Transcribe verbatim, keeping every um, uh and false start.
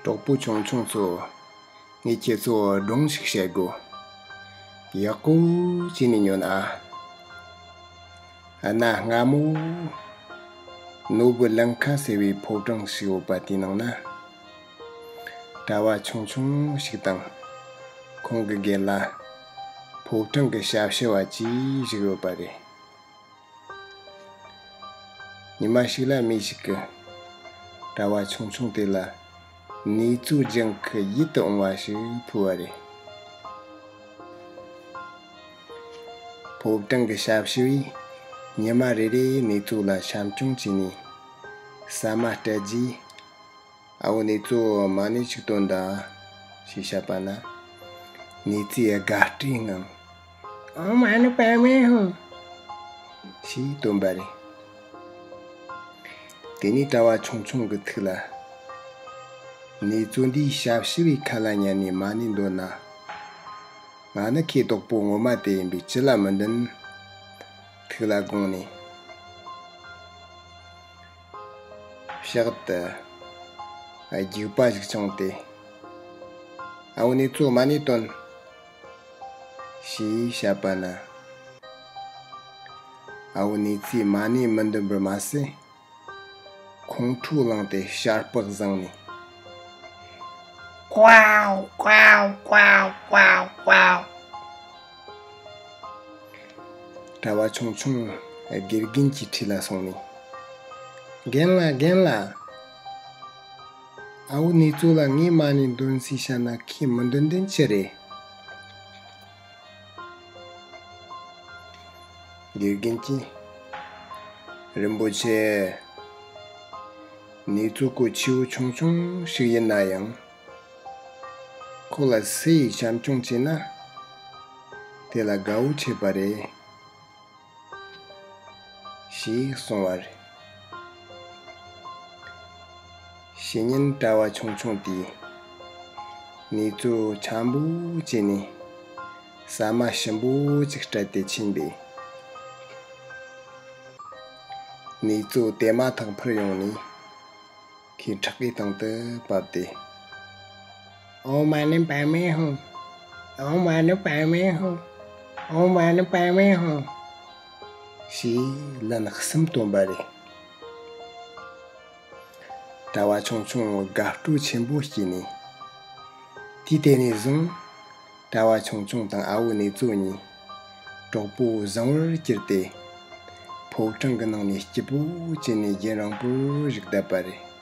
གྲོགས་པོ་ཆུང་ཆུང་ཚོ། ངས་ཁྱེད་ཚོ་སྒྲུང་ཞིག་བཤད་དགོས། ཡག་པོ་བྱས་ནས་ཉོན་ཨ། གནའ་སྔ་མོ། ནོར་བུ་ལང་ཀ་ཟེར་བའི་ཕོ་བྲང་ཞིག་ཡོད་པ། དེའི་ནང་ན། གྲྭ་བ་ཆུང་ཆུང་ཞིག་དང་། ཁོང་གི་རྒན་ལགས། ཕོ་བྲང་གི་ཞབས་ཕྱི་བ་བཅས་བཞུགས་ཡོད་པ་རེད། ཉི་མ་ཞིག་ལ་མི་ཞིག་གིས་གྲྭ་བ་ཆུང་ཆུང་དེ་ལ་ནེ་ཙོ་ལྗང་ཁུ་ཡིད་དུ་འོང་བ་ཞིག་ཕུལ་བ་རེད། ཕོ་བྲང་གི་ཞབས་ཕྱི་བས་ཉི་མ་རེ་རེ་ནེ་ཙོ་ལ་བྱམས་སྐྱོང་བྱས་ནས་ཟ་མ་སྤྲད་རྗེས། ཨ་བོ་ནེ་ཙོ། མ་ཎི་ཅིག་འདོན་དང་། ཞེས་བཤད་པ་ན། ནེ་ཙོས་དགའ་སྤྲོའི་ངང་། ཨོཾ་མ་ཎི་པདྨེ་ཧཱུྃ། ཞེས་འདོན་པ་རེད། དེ་ནས་གྲྭ་བ་ཆུང་ཆུང་གི་ཐུགས་ལ། ནེ་ཙོ་འདིས་ཞབས་ཕྱི་བའི་ཁ་ལ་ཉན་ནས་མ་ཎི་འདོན་ན། ང་ནི་ཁོའི་གྲོགས་པོ་ངོ་མ་དེ་ཡིན་པས་ཅི་ལ་མི་འདོན། ཐུགས་ལ་དགོངས་ནས། ཕྱག་ཏུ་རྒྱུག་པ་ཞིག་བཅངས་ཏེ། ཨ་བོ་ནེ་ཙོ། མ་ཎི་འདོན། ཞེས་བཤད་པ་ན། ཨ་བོ་ནེ་ཙོས་མ་ཎི་མི་འདོན་པར་མ་ཟད། ཁོང་ཁྲོ་ལངས་ཏེ་ཞལ་པགས་བཟུང་ནས། ཀའོ་ཀའོ་ཀའོ་ཀའོ་ཀའོ། གྲྭ་བ་ཆུང་ཆུང་དགེ་རྒན་གྱི་འཁྲིས་ལ་སོང་ནས། རྒན་ལགས། རྒན་ལགས། ཨ་བོ་ནེ་ཙོ་ལ་ངས་མ་ཎི་འདོན་ཟེར་བཤད་ན་ཁོས་མི་འདོན་དོན་ཅི་རེད། དགེ་རྒན་གྱིས། རིན་པོ་ཆེ། ནེ་ཙོ་ཁོ་ཆེ་བོ་ཆུང་ཆུང་ཞིག་ཡིན་ན་ཡང་། ཁོ་ལ་སུ་ཡིས་བྱམས་སྐྱོང་བྱས་ན། དེ་ལ་དགའ་བོ་བྱེད་པ་རེད། ཞེས་གསུངས་པ་རེད། ཕྱི་ཉིན་གྲྭ་བ་ཆུང་ཆུང་དེས་ནེ་ཙོ་འཆམ་པོ་བྱས་ནས་ཟ་མ་ཞིམ་པོ་ཅིག་སྤྲད་དེ་ཕྱིན་པས། ནེ་ཙོ་དེ་མ་ཐག་འཕུར་ཡོང་ནས་ཁོའི་ཕྲག་གི་སྟེང་དུ་བབས་ཏེ། ཨོཾ་མ་ཎི་པདྨེ་ཧཱུྃ། ཨོཾ་མ་ཎི་པདྨེ་ཧཱུྃ། ཨོཾ་མ་ཎི་པདྨེ་ཧཱུྃ། ཞེས་ལན་གསུམ་བཏོན་པ་རེད། གྲྭ་བ་ཆུང་ཆུང་དགའ་སྤྲོ་ཆེན་པོ་སྐྱེས་ནས། དུས་དེ་ནས་བཟུང་གྲྭ་བ་ཆུང་ཆུང་དང་ཨ་བོ་ནེ་ཙོ་གཉིས་གྲོགས་པོ་བཟང་བོར་གྱུར་ཏེ། ཕོ་བྲང་གི་ནང་ནས་སྐྱིད་པོ་བྱས་ནས་རྒྱུན་རིང་པོར་བཞུགས་བསྡད་པ་རེད།